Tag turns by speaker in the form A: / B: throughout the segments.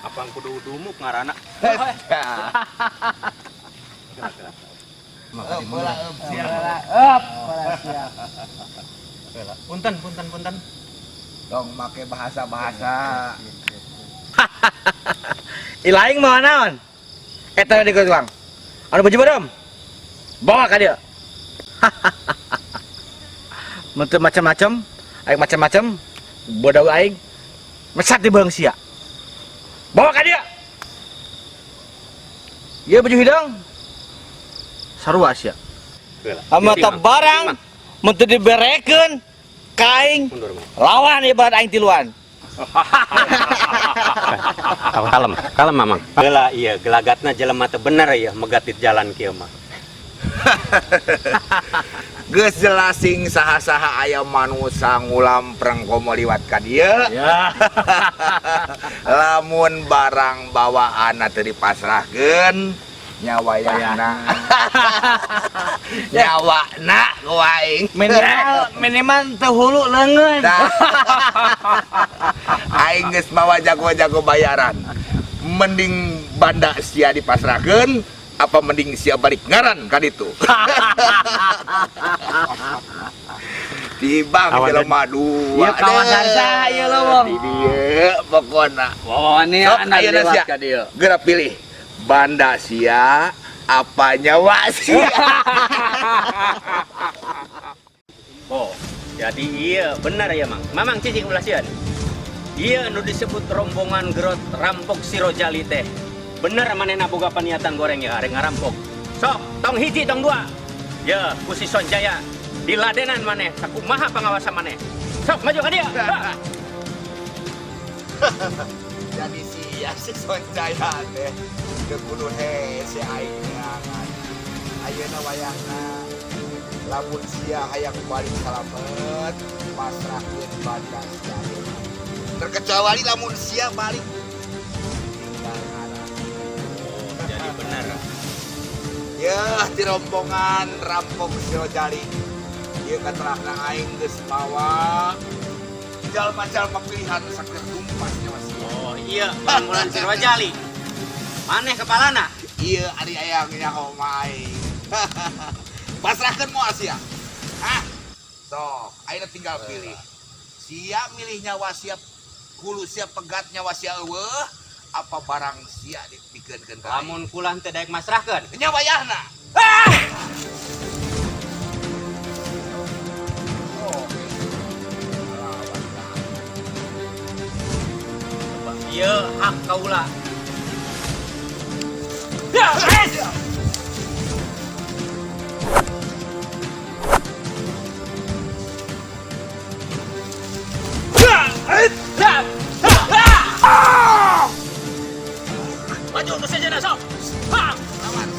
A: Apang kudu dumuk ngaranna.
B: Up, siap.
A: Punten, punten, punten.
C: Tong make bahasa-bahasa.
B: Ilaing mau naon? Eta di tuang. Anu baju badam. Bawa ka dieu. Mun teu macam-macam, aing macam-macam, bodoh aing mesat di beung sia. Bawa ka dieu. Ieu baju hidung. Sarua sia. Ama teu barang mun teu diberekeun ka aing lawan ibarat aing tiluan.
A: Kalem, kalem Mamang. Heula ieu gelagatna jelema teu bener ieu megat di jalan kieu mah.
C: Geus jelas sing saha-saha aya manusa ngulampreng komo liwat ka dieu.
B: Ya.
C: Lamun barang bawaanna teu dipasrahkeun nyawayana. Nyawana ku aing.
B: Minimal minimal teu hulu leungeun.
C: Nah. Aing geus mawa jago-jago bayaran. Mending banda sia dipasrahkeun apa mending sia balik ngaran ka ditu. Tibang jelema dua.
B: Ieu kawasan saha ieu leuweung?
C: Di dieu pokona.
B: Wawani
C: Sok
B: anda
C: ayeuna
B: lewat
C: sia.
B: ka dieu.
C: Geura pilih banda sia apa nyawa sia.
A: Oh, jadi iya benar ya Mang. Mamang cicing ulah sieun. Ieu nu disebut rombongan gerot rampok Sirojali teh. Bener manehna boga paniatan goreng ya arek ngarampok. Sok, tong hiji tong dua. Ya, ku si Sonjaya diladenan maneh sakumaha pangawasan maneh. Sok maju ka dieu.
C: Jadi sia si Sonjaya teh teu kudu hese aing neangan. Ayeuna wayahna lamun sia hayang balik salamet pasrahkeun banda sia ayeuna. Terkecuali lamun sia balik tinggal ngaran.
A: Oh, jadi benar.
C: Ya, di rombongan rampok Sirojali. Ieu katerahna aing geus mawa jalma-jalma pilihan saker tumpas nyawa sia.
A: Oh, iya, rombongan Sirojali. Maneh kepalana?
C: Iya, ari aya nyaho mah aing. Pasrahkeun moal sia. Hah? Sok, ayeuna tinggal pilih. Sia milih nyawa sia hulu sia pegat nyawa sia eueuh apa barang sia dipikeunkeun ka aing.
A: Lamun kula teu daek masrahkeun.
C: Nya wayahna.
A: Ah!
C: Oh.
A: Ieu hak kaula. Ya, es! Maju ke saja sok. Ha!
C: Lawan.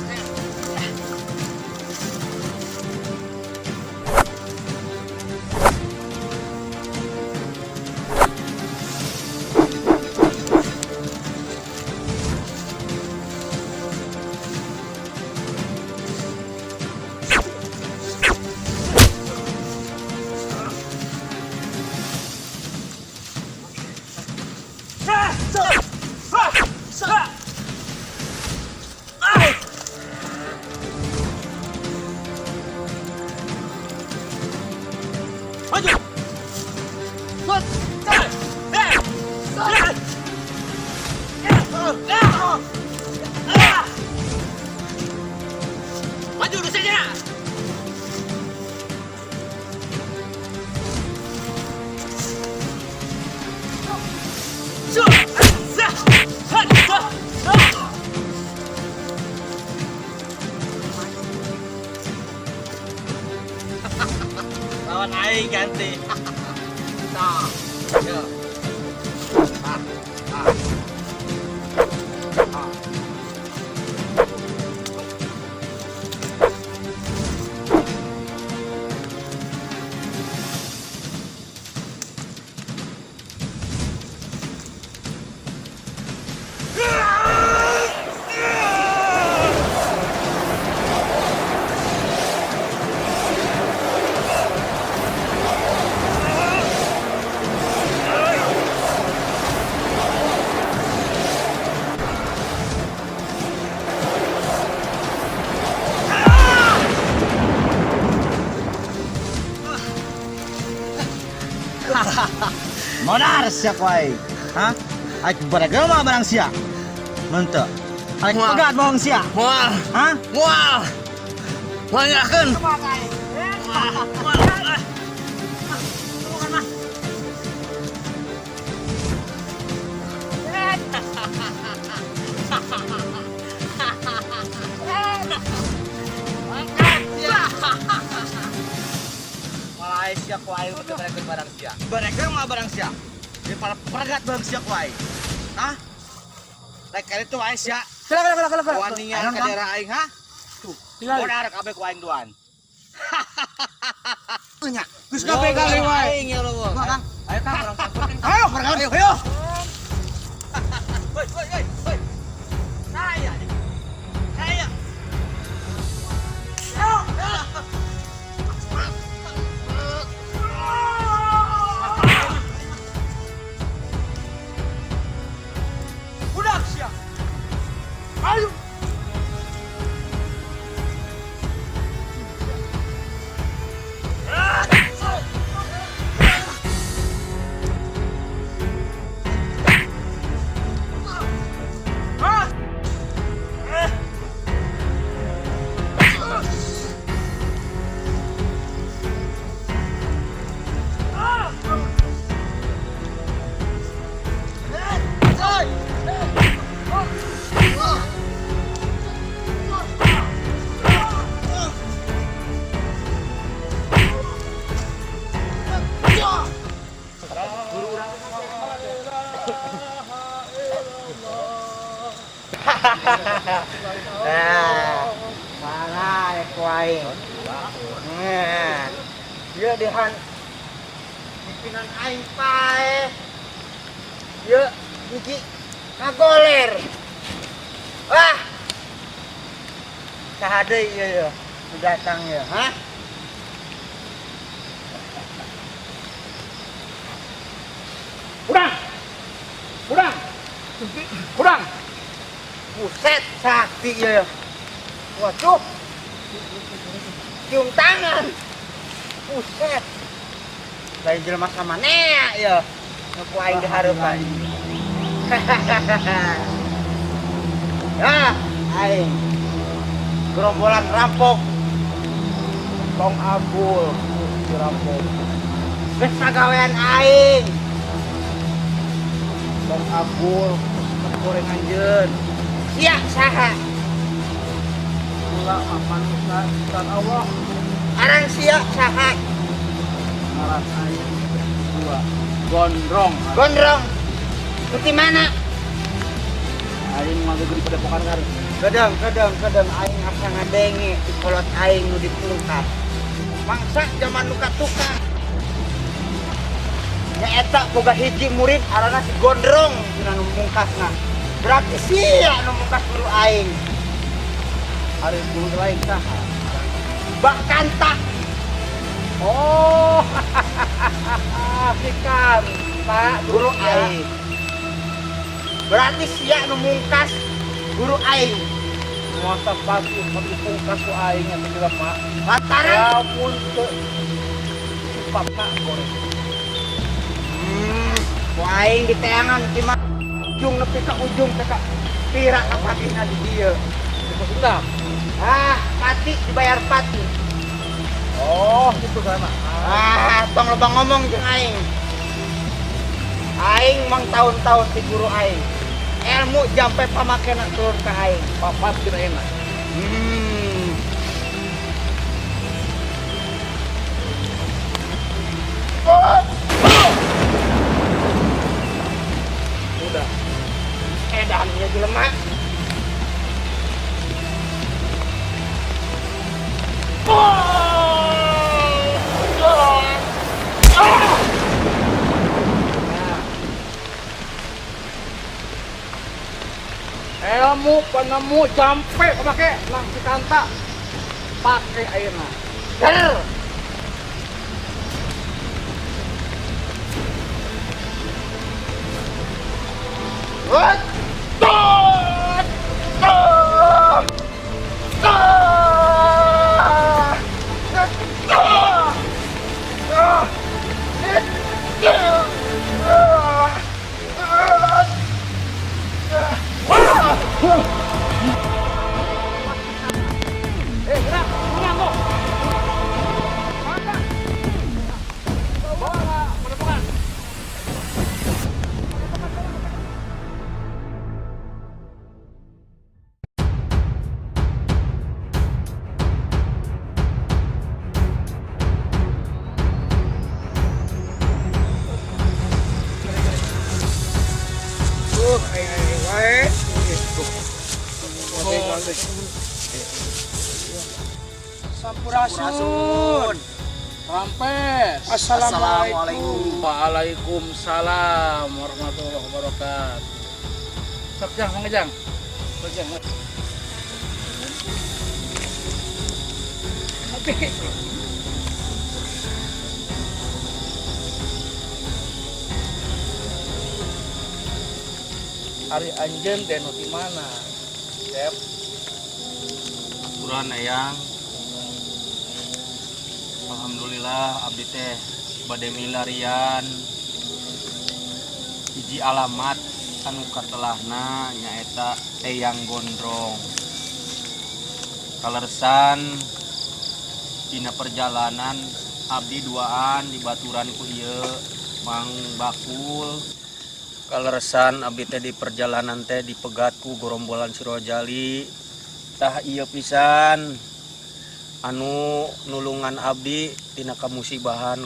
A: Maju. Maju ke saja.
B: Lawan aing ganti. Nah, yo.
C: Ah, ah. Ah.
B: sia ku aing. Hah? Aing berekeun mah barang sia. Mun teu. Aing pegat bohong sia.
D: Moal.
B: Hah?
D: Moal. Moal nyerahkeun. Moal.
B: Malah sia ku aing teu berekeun barang sia. Berekeun mah barang sia. Daripada pegat barang sia ku aing. Hah? Rek kali itu aing sia.
D: Kela kela kela kela.
B: Wanian ka daerah aing, ha? Tuh. Bodar kabeh ku aing duan.
C: Nya, geus kabeh kali wae.
B: Aing ya lo.
C: Kang.
B: Ayo Kang, urang sampeurkeun.
C: Ayo, barang. Ayo, ayo.
B: Woi, woi, woi, woi. Saya nih. Saya.
C: Budak sia. Ayo.
B: Nah, mana ku aing? Nah, ieu dehan pimpinan aing pae. Ieu hiji ngagoler. Wah. Saha deui ieu ieu nu datang ieu, hah?
C: Kurang. Kurang. Kurang.
B: Buset, sakti ieu. Waduh. Cium tangan. Buset. Lain jelema sama nea ieu. Nu ku aing dihareupan. Ya, aing. Gerombolan rampok.
C: Tong abul dirampok.
B: Geus sagawean aing.
C: Tong abul goreng anjeun.
B: Sia saha?
C: Kula aman Ustaz Allah.
B: Arang sia saha?
C: Ngaran aing dua. Gondrong.
B: Gondrong. Di mana?
C: Aing mah di padepokan kan.
B: Kedeng, kedeng, kedeng aing asa ngadenge di kolot aing nu ditungkat. Mangsa zaman nu katukang. Nya eta boga hiji murid aranna si Gondrong cenah nu mungkasna. Berarti sia nu mungkas guru aing.
C: Ari guru lain saha?
B: Bahkan tak.
C: Oh, si Kanta
B: guru aing. Berarti sia nu mungkas guru aing.
C: Masa pasti pungkas ku aing atuh jelema.
B: Lantaran
C: lamun teu sipatna goreng.
B: Ku aing diteangan ti mah ujung nepi ka ujung teh ka pira kapatihna di dieu.
C: Sunda.
B: Ah, pati dibayar pati.
C: Oh, gitu kan.
B: Ah, tong loba ngomong jeung aing. Aing mang tahun-tahun ti guru aing. Ilmu jampe pamakena turun ka aing.
C: Papat kira enak.
B: Udah. Edan ya jelema.
C: Ilmu penemu jampe pake nang si Kanta pake airna.
B: Ger. What? Eh, gerak, turun kok. Bawa ke padepokan.
C: Aing aing wae.
B: Sampurasun. Rampes.
C: Assalamualaikum.
B: Waalaikumsalam warahmatullahi wabarakatuh. Sok, Jang, mangga, Jang. Sok, Jang. Oke. Ari anjeun teh nu ti mana? Cep.
A: Aturan, Eyang. Alhamdulillah, abdi teh bade milarian hiji alamat anu katelahna nyaeta Eyang Gondrong. Kaleresan dina perjalanan abdi duaan dibaturan ku ieu Mang Bakul. Kaleresan abdi teh di perjalanan teh dipegat ku gorombolan si Rojali. Tah, ieu pisan anu nulungan abdi tina kamusibahan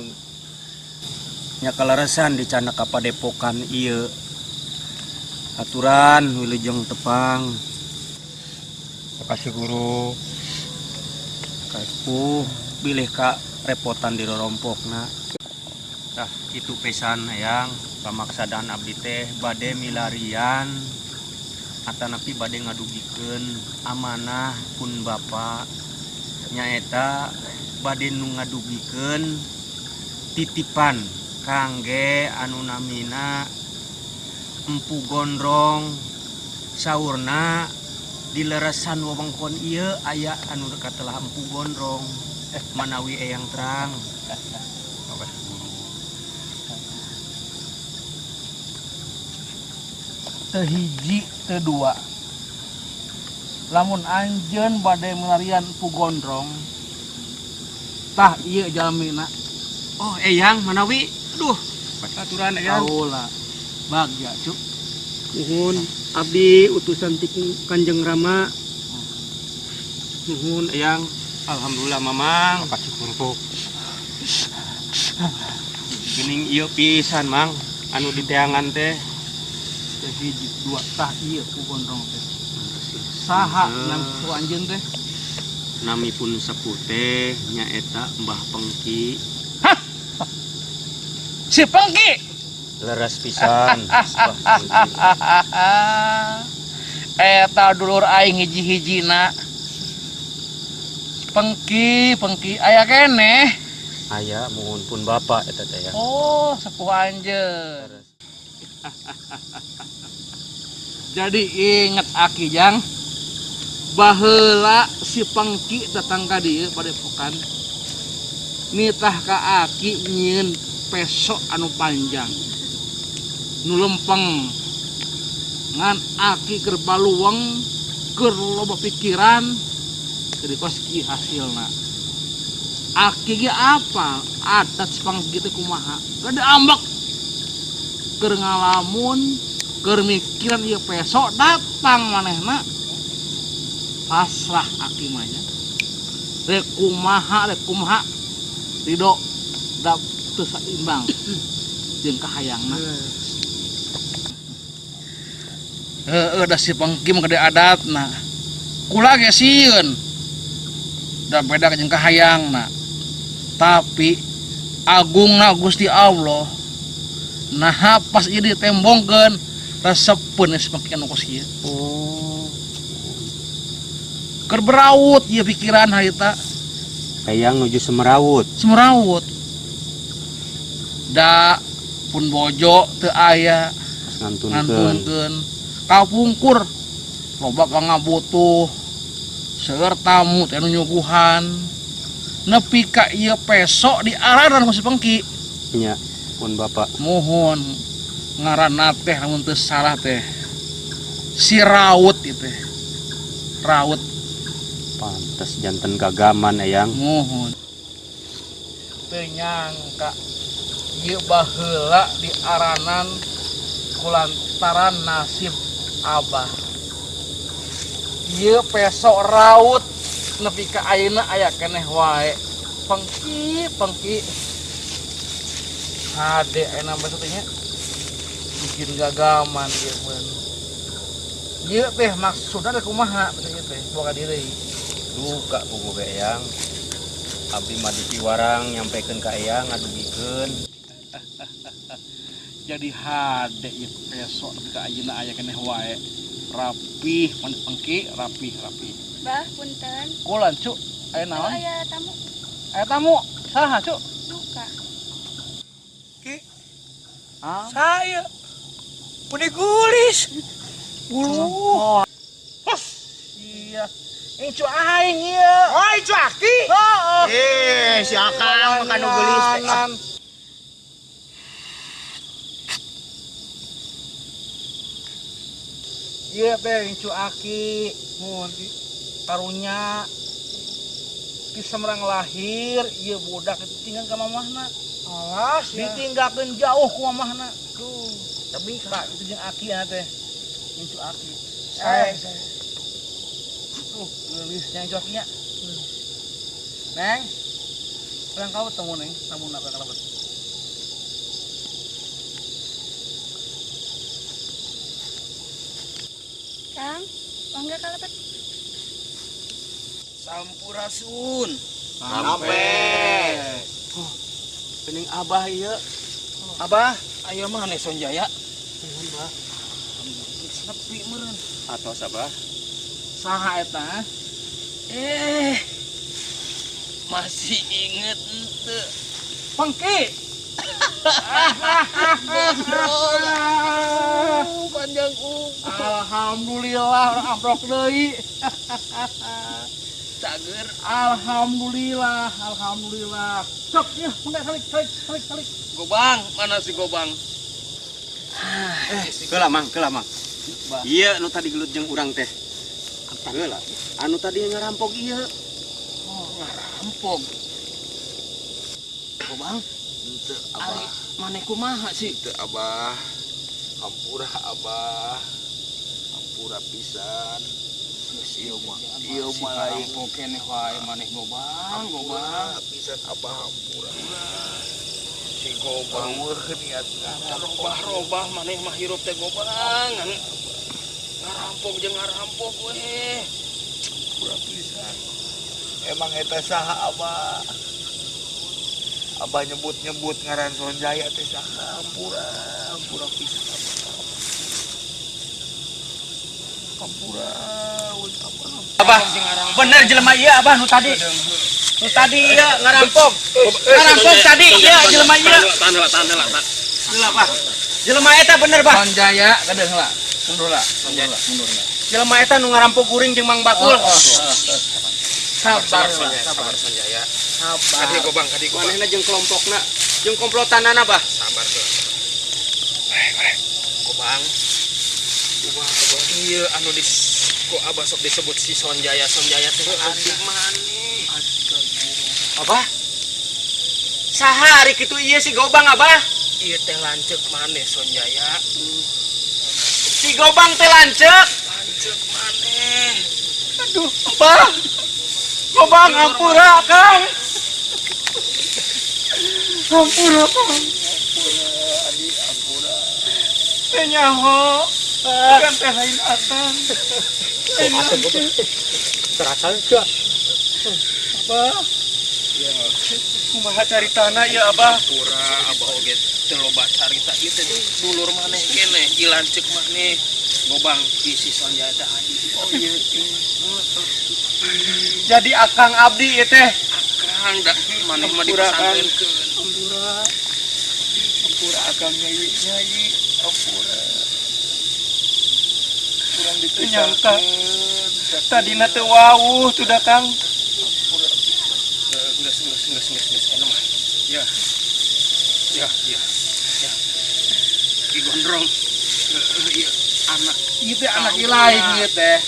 A: nya. Kaleresan dicandak ka padepokan ieu. Aturan, wilujeng tepang.
E: Makasih, Guru.
A: Kasepuh bilih ka repotan di rorompokna. Tah, kitu pisan, Eyang, pamaksadan abdi teh bade milarian atanapi bade ngadugikeun amanah pun Bapak, nyaeta bade nu ngadugikeun titipan kangge anu namina Empu Gondrong. Saurna di leresan wewengkon ieu aya anu katelah Empu Gondrong, manawi Eyang terang.
E: Makasih, Guru.
B: Teu hiji teu dua. Lamun anjeun bade milarian Empu Gondrong, tah ieu jalmina.
A: Oh, Eyang manawi. Aduh, aturan, Eyang.
B: Kaula bagja, Cuk.
A: Nuhun, abdi utusan ti Kanjeng Rama. Nuhun, Eyang. Alhamdulillah, Mamang.
E: Makasih, Guru.
A: Geuning ieu pisan, Mang, anu diteangan teh.
B: Teu hiji dua, tah ieu Empu Gondrong teh. Saha nami sepuh anjeun teh?
A: Nami pun sepuh teh nyaeta Mbah Pengki.
B: Si Pengki.
A: Leres pisan, Mbah Pengki.
B: Eta dulur aing hiji-hijina. Pengki, Pengki aya keneh?
A: Aya, muhun, pun bapak eta teh ya.
B: Oh, sepuh anjeun. Jadi inget aki, Jang. Baheula si Pengki datang ka dieu padepokan. Nitah ka aki nyieun peso anu panjang. Nu lempeng. Ngan aki keur baluweng, keur loba pikiran, jadi kos kieu hasilna. Aki ge apal adat si Pengki teh kumaha. Gede ambek. Keur ngalamun, keur mikiran ieu peso datang manehna. Pasrah aki mah nya. Rek kumaha, rek kumaha ridho da teu saimbang jeung kahayangna. Heeh, da si Pengki mah gede adatna. Kula ge sieun. Da beda jeung kahayangna. Tapi agungna Gusti Allah, naha pas ieu ditembongkeun resepeun si Pengki anu kos kieu.
A: Oh.
B: Keur beraut ieu pikiran harita.
A: Eyang nuju semerawut.
B: Semerawut. Da pun bojo teu aya.
A: Pas ngantunkeun.
B: Ngantunkeun. Kapungkur loba pangabutuh, seueur tamu teh anu nyuguhan. Nepi ka ieu peso diararan ku si Pengki.
A: Nya, pun bapak.
B: Muhun, ngaranna teh lamun teu salah teh Si Raut itu. Raut.
A: Pantes janten gagaman Eyang.
B: Muhun. Teu nyangka ieu baheula diaranan kulantaran nasib Abah. Ieu peso raut nepi ka ayeuna aya keneh wae. Pengki pengki. Hade ayeuna mah teh nya. Bikin gagaman ieu mun. Ieu teh maksudna teh kumaha teh ieu teh boga diri.
A: Duka puguh ge Eyang. Abdi mah dipiwarang nyampekeun ka Eyang ngadugikeun.
B: Jadi hade ieu peso nepi ka ayeuna aya keneh wae. Rapih, pengki, rapih, rapih.
F: Bah, punten.
B: Kulan, Cuk. Aya naon?
F: Aya tamu.
B: Aya tamu. Saha, Cuk?
F: Duka.
D: Ki.
B: Ah.
D: Saya. Meni gulis. Bulu.
B: Oh. Hos. Iya. Incu aing ieu.
D: Oh, incu aki.
B: Heeh.
D: Eh, si Akang mah kanu geulis teh.
B: Ieu teh incu aki mun karunya ti semerang lahir ieu budak ditinggal ka mamahna.
D: Alas ya.
B: Ditinggalkeun jauh ku mamahna.
D: Duh,
B: tapi ka itu jeung aki na teh. Incu aki.
D: Saya.
B: Tuh, geulisnya incu akinya. Neng. Urang kau temu neng, tamu nak kalebet.
F: Kang, mangga kalebet.
D: Sampurasun.
A: Sampai. Oh, pening Abah ieu. Abah,
D: aya maneh Sonjaya?
A: Nuhun, Bah.
D: Sepi meureun.
A: Atos Abah.
B: Saha eta?
D: Eh. Masih inget ente.
B: Pengki.
D: Panjang umur.
B: Alhamdulillah orang amprok deui.
D: Cager.
B: Alhamdulillah, alhamdulillah. Sok ya, mangga salik salik salik salik.
D: Gobang, mana si Gobang?
A: Keula Mang, keula Mang. Ieu nu tadi gelut jeung urang teh. Keula. Anu tadi ngarampok ieu.
D: Oh, ngarampok. Gobang,
C: Henteu
D: ari
C: Abah.
D: maneh kumaha sih?
C: Henteu Abah. Hampura Abah. Hampura pisan. Ieu mah, ieu mah lain.
D: Ngarampok keneh wae maneh Gobang, Gobang.
C: Hampura pisan Abah hampura. Si Gobang eueuh niat
D: Robah-robah maneh mah hirup teh Gobang. Ngarampok jeung ngarampok we.
C: Hampura pisan. Emang eta saha Abah? Abah nyebut-nyebut ngaran Sonjaya teh saha? Hampura, hampura pisan Abah. Hampura, Abah.
A: Abah, bener jelema ieu Abah nu tadi. Nu tadi ieu ngarampok. Ngarampok tadi ieu jelema ieu.
D: Tahan heula, tahan heula, tahan.
A: Heula, Bah. Jelema eta bener, Bah.
B: Sonjaya kadeung heula. Mundur lah, mundur lah, mundur lah.
A: Jelema eta nu ngarampok kuring jeung Mang Bakul.
B: Sabar,
D: Sonjaya,
B: sabar,
D: sabar Sonjaya.
B: sabar.
D: Kadi Gobang, kadi Gobang.
A: Manehna jeung kelompokna, jeung komplotanana, Bah.
D: Sabar heula. Gobang. Iya anu di kok Abah sok disebut si Sonjaya, Sonjaya teh adik maneh.
A: Abah. Saha ari kitu ieu si Gobang, Abah?
D: Ieu teh lanceuk maneh Sonjaya.
A: Si Gobang teh lanceuk.
D: Lanceuk maneh.
A: Aduh, Abah. Gobang hampura, Kang. Hampura, Kang.
C: Hampura,
A: Teh nyaho. Bukan teh lain akang. Lain lanceuk. Terasa enggak? Abah. Kumaha caritana ya, Abah?
D: Hampura Abah oge teu loba carita ieu teh dulur maneh keneh, ieu lanceuk maneh. Gobang ieu si Sonjaya teh adi.
A: Oh iya. Jadi akang abdi ieu teh.
D: Akang da maneh mah
A: Hampura, Kang.
D: dipesantrenkeun.
A: Hampura. Hampura akang nyai nyai. Hampura.
C: Kurang
A: Nyangka. Tadina teu wawuh tuh da Kang.
D: Geus geus geus geus geus anu mah. Ya. Ya, ya. Ya. Ki Gondrong. Ieu anak
B: Ieu teh anak ilaing ieu teh.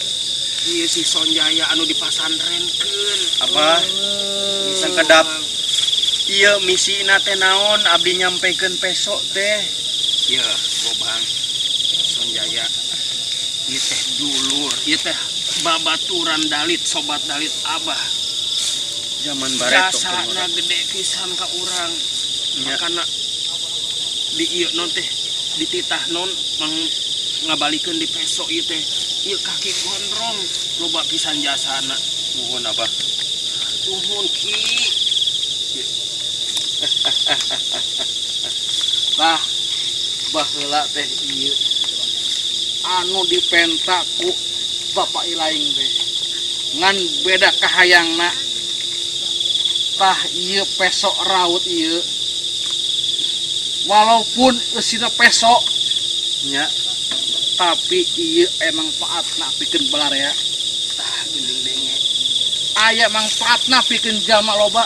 D: Ieu si Sonjaya anu dipasantrenkeun.
A: Abah, sakedap ieu misina teh naon abdi nyampekeun peso teh?
D: Ya, Gobang. Sonjaya. Ieu teh dulur, ieu teh babaturan dalit, sobat dalit Abah.
A: Zaman bareto.
D: Jasana gede pisan ka urang.
A: Nya.
D: Makana di ieu non teh dititah non mang ngabalikeun di peso ieu teh. Ieu kaki gondrong loba pisan jasana.
A: Nuhun, Abah.
D: Nuhun, Ki.
B: Tah, baheula teh ieu anu dipenta ku bapak ilaing teh ngan beda kahayangna. Tah, ieu peso raut ieu, walaupun eusina peso tapi ieu emang manfaatna pikeun balarea.
D: Tah, geuning denge.
B: Aya manfaatna pikeun jalma loba.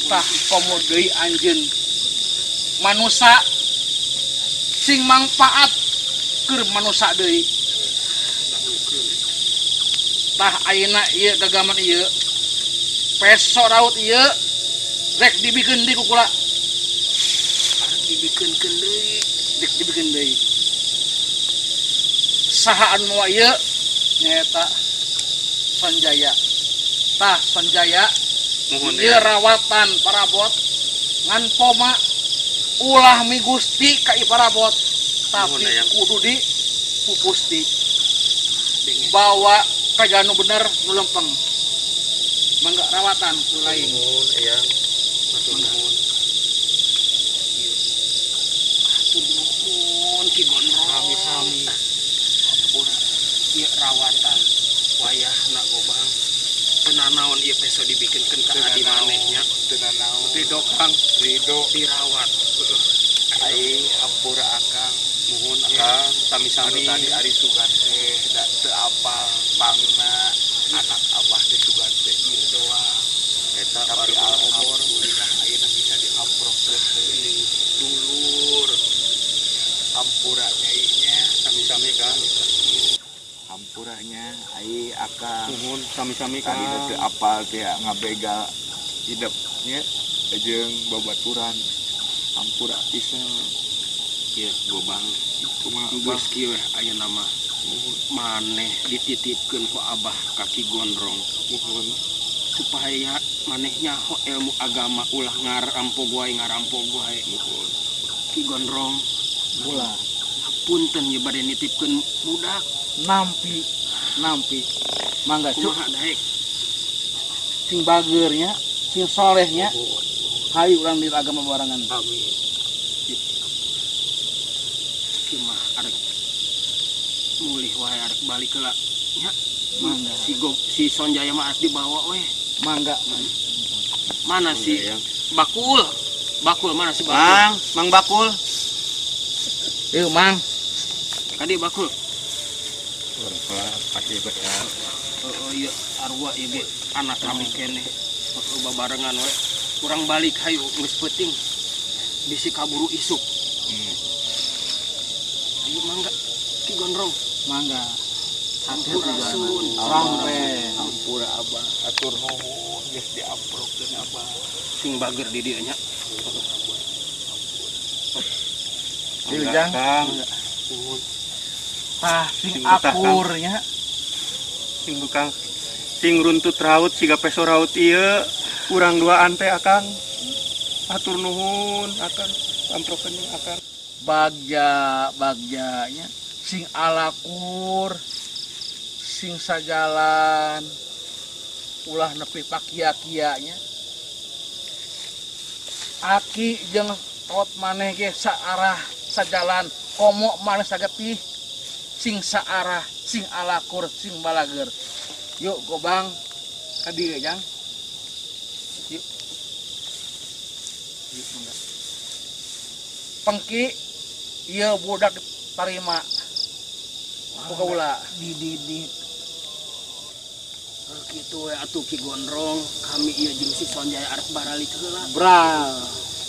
B: Tah, komo deui anjeun manusa, sing mangfaat keur manusa deui. Tah, ayeuna ieu gagaman ieu peso raut ieu rek dibikeun di ku kula.
D: Arek dibikeunkeun deui.
B: Rek dibikeun deui. Saha anu mawa ieu? Nyaeta Sonjaya. Tah, Sonjaya.
A: Nuhun.
B: Ieu rawatan parabot, ngan poma ulah migusti ka ieu parabot, tapi
A: Nuhun, Ayang.
B: kudu di pupusti.
D: Denge.
B: Bawa ka jalan nu bener, nu lempeng. Mangga rawatan ku lain.
A: Nuhun, Eyang. Hatur nuhun.
D: Hatur nuhun, Ki Gondrong.
B: Sami-sami.
D: Hampura ieu rawatan wayahna, Gobang. Teu nanaon ieu peso dibikeunkeun ka adi maneh nya.
C: Teu nanaon.
A: Ridho, Kang.
C: Ridho.
D: Dirawat.
C: Ai hampura akang.
A: Nuhun, Akang.
C: Anu
A: Sami-sami.
C: tadi ari sugan teh da teu apal pangna anak abah teh, sugan teh ieu doang.
A: Eta
C: tapi
A: baru obor.
C: Alhamdulillah ayeuna bisa diamprokkeun
D: Geuning dulur.
C: Hampura nyai nya.
A: Sami-sami, Kang.
C: Hampura nya ai akang.
A: Nuhun, sami-sami, Kang.
C: Tadi teu apal teh ngabegal hidep nya jeung babaturan, hampura pisan.
D: Ieu Gobang.
C: Kumaha?
D: Geus kieu weh, ayeuna mah maneh dititipkeun ku Abah ka Ki Gondrong
A: Nuhun.
D: Supaya maneh nyaho ilmu agama, ulah ngarampok wae, ngarampok wae.
A: Nuhun.
D: Ki Gondrong,
B: Ulah.
D: Punten ieu bade nitipkeun budak.
B: Nampi, nampi. Mangga, cuk.
D: Kumaha daek?
B: Sing bageurnya, sing solehnya. Hayu urang di agama barengan.
D: Amin. Ki mah arek mulih wae, arek balik heula nya.
B: Mangga.
D: Si Sonjaya mah arek dibawa weh.
B: Mangga.
D: Mana si
A: Eyang.
D: Bakul? Bakul, mana si Bakul?
A: Mang, Mang Bakul.
B: Yuk, Mang.
D: Kadi, Bakul.
E: Pasti betul.
D: Oh, iya, arwah ieu ge anak kami keneh. Heeh, babarengan we. Urang balik hayu, geus peuting. Bisi kaburu isuk. Ayo, mangga, Ki Gondrong.
B: Mangga.
D: Sampurasun.
B: Sampai.
C: Hampura abah, atur nuhun geus diamprokkeun abah.
D: Sing bager di dieu nya.
B: Yuk, Jang.
A: Kang.
B: Tah, sing
A: Sing betah, Kang.
B: akurnya.
A: Sing Kang. Sing runtut raut siga peso raut ieu. Urang duaan teh, Akang. Atur nuhun, Akang. Amprokeun Akang.
B: Bagja, bagjanya sing alakur, sing sajalan, ulah nepi pakia-kianya. Aki jeung tot maneh ge saarah, sajalan, komo maneh sagetih, sing saarah, sing alakur, sing balager. Yuk, Gobang, ka dieu, Jang. Yuk, yuk, mangga. Pengki ieu budak tarima ku kaula.
D: Dididik. Kitu we atuh, Ki Gondrong, kami ieu jeung si Sonjaya arek baralik heula.
B: Bral.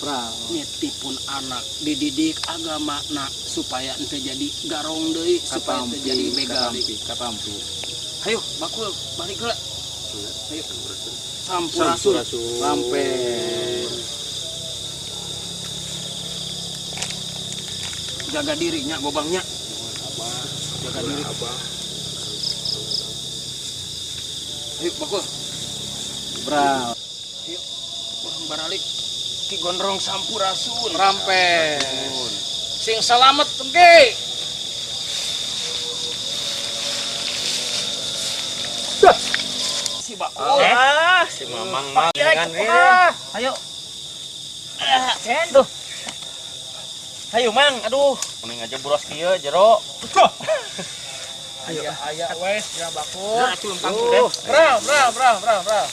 B: Pra.
D: Nitipun anak dididik agama na supaya ente jadi garong deui, supaya ente jadi begal deui.
B: Katampi.
D: Hayu bakul balik heula. Hayu. Sampurasun.
B: Sampai.
D: Jaga dirinya gobangnya. Jaga diri. Ayo bakul.
B: Bra.
D: Ayo. Urang baralik. Ki Gondrong sampurasun.
B: Rampes. Sing selamat engke.
D: Si bakul.
A: Ah, si Mamang mah dengan Ayo. Aduh. Ayo Mang, aduh. Mending aja boros kieu jero.
B: Ayo, aya wes ya bakul.
A: Nah, atuh lempang deh.
B: Bra, bra, bra, bra, bra.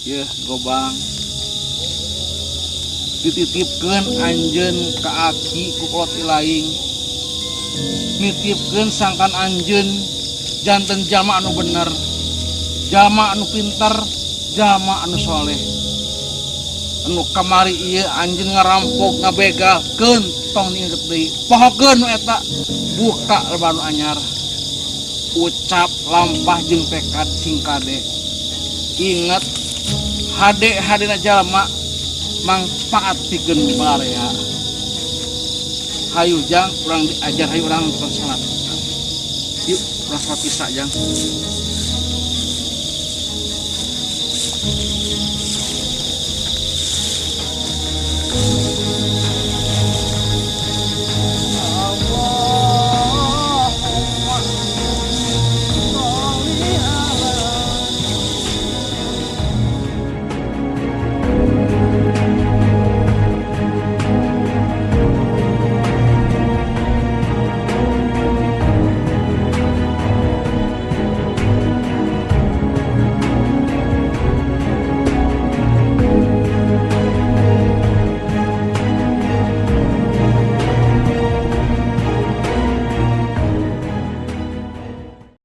B: Yeuh, gobang. Dititipkeun anjeun ka aki ku kolot ilaing. Nitipkeun sangkan anjeun janten jalma anu bener, jalma anu pinter, jalma anu soleh. Anu kamari ieu anjeun ngarampok ngabegalkeun tong diinget deui. Pohokeun nu eta, buka lebar nu anyar. Ucap lampah jeung tekad sing kade. Inget hade-hadena jalma mangpaat pikeun barea. Hayu jang urang diajar, hayu urang tukang salat. Yuk, urang salat isya jang.